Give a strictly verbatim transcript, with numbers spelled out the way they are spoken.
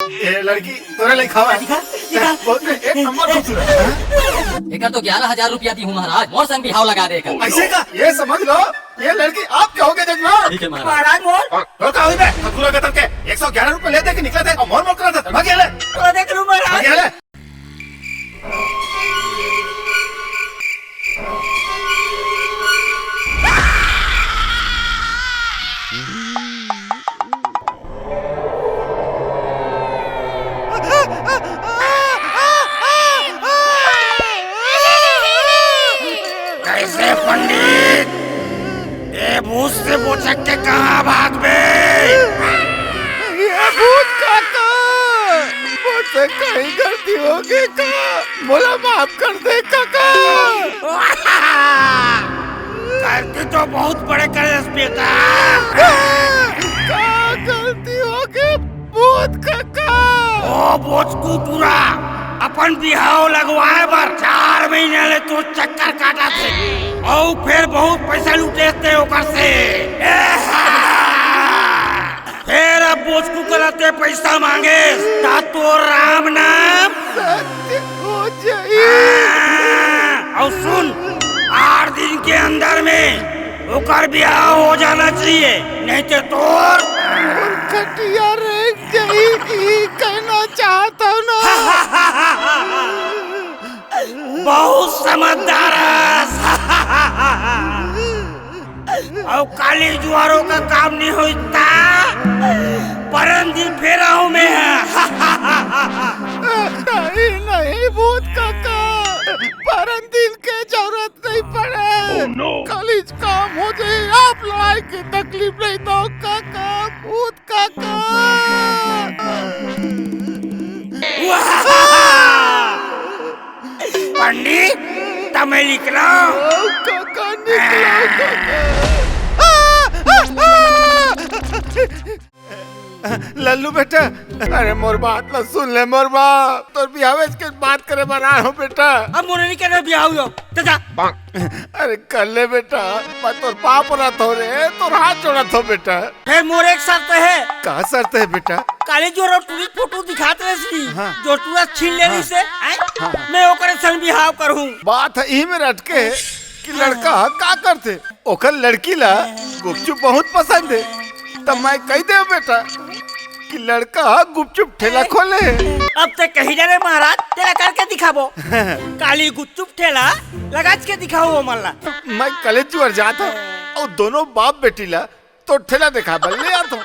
ये लड़की तोरे लायक हवय। दिखा, दिखा। बहुत एक नंबर खूबसूरत है। एकर तो ग्यारह हजार रुपया दी हूँ महाराज, मोर संग बिहाव लगा दे एकर। ऐसे का? ये समझ लो, ये लड़की आपके होगे जजमान। ठीक है महाराज। महाराज मोर। तो का होई बे? खखुरा कतर के एक सौ ग्यारह रुपया लेते कि निकलते और मोर मोर करते। भाग ले। तो देख लूं महाराज। भाग ले। कैसे पंडित, ये भूत से बोचक के कहाँ भागबे? ये भूत काका, मोर से कहीं गलती होगे का? मोला माफ कर दे काका। गलती तो बहुत बड़े करे हस बेटा। का गलती होगे भूत काका? ओ बोचकू टूरा, अपन बिहाव लगवाए बर चार महीना ले तो चक्कर काटत हे, अउ फेर बहुत पैसा लूटे ते ओकर से। फेर अब बोचकू करा ते पैसा मांगेस, ता तोर राम नाम सत्य हो जाई। हाँ, अउ सुन, आठ दिन के अंदर में ओकर बिहाव हो जाना चाहिए, नहीं तो तोर मोर खटिया रेंग जाई, ई कहना चाहत हूँ ना। बहुत समझदार हस। अउ काली जुआरो का काम नहीं होता, परन दिन फेर आहूं मैं। नहीं, नहीं, भूत काका, परन दिन के जरूरत नहीं पड़े। Oh, no। कालीच काम हो जाए, आप लड़ाई की तकलीफ नहीं दो काका, भूत काका। वाह! पंडित, तमे निकलो। ओ, काका, निकलो, काका। लल्लू बेटा, अरे मोर बात ला सुन ले मोर बाप, तोर बिहावे के बात करे बर आए हूँ बेटा। अब मोरे नहीं करे बिहाव हो, तो जा। अरे कर ले बेटा, मैं तोर पाँव परत हो रे, तोर हाथ जोड़त हो बेटा। फेर मोर एक शर्त है। का शर्त है बेटा? काली जुआर टूरी फोटो दिखात रहिस, हाँ। जो टूरा छीन ले हाँ। रहिस हे, आय? हाँ। मैं ओकरे संग बिहाव करहूँ। बात ह इही में अटके हे कि लड़का ह का करथे, ओकर लड़की ला गुपचुप बहुत पसंद हे। त मैं कहि देंव बेटा कि लड़का ह गुपचुप ठेला खोले हे। अब ते कहि डरे महाराज, तेला करके दिखाबो। काली गुपचुप ठेला लगाच के दिखाहूँ ओमन ला। मैं काली जुआर जात हूँ अउ दोनों बाप बेटी ला तोर ठेला देखाय बर ले आत हूँ।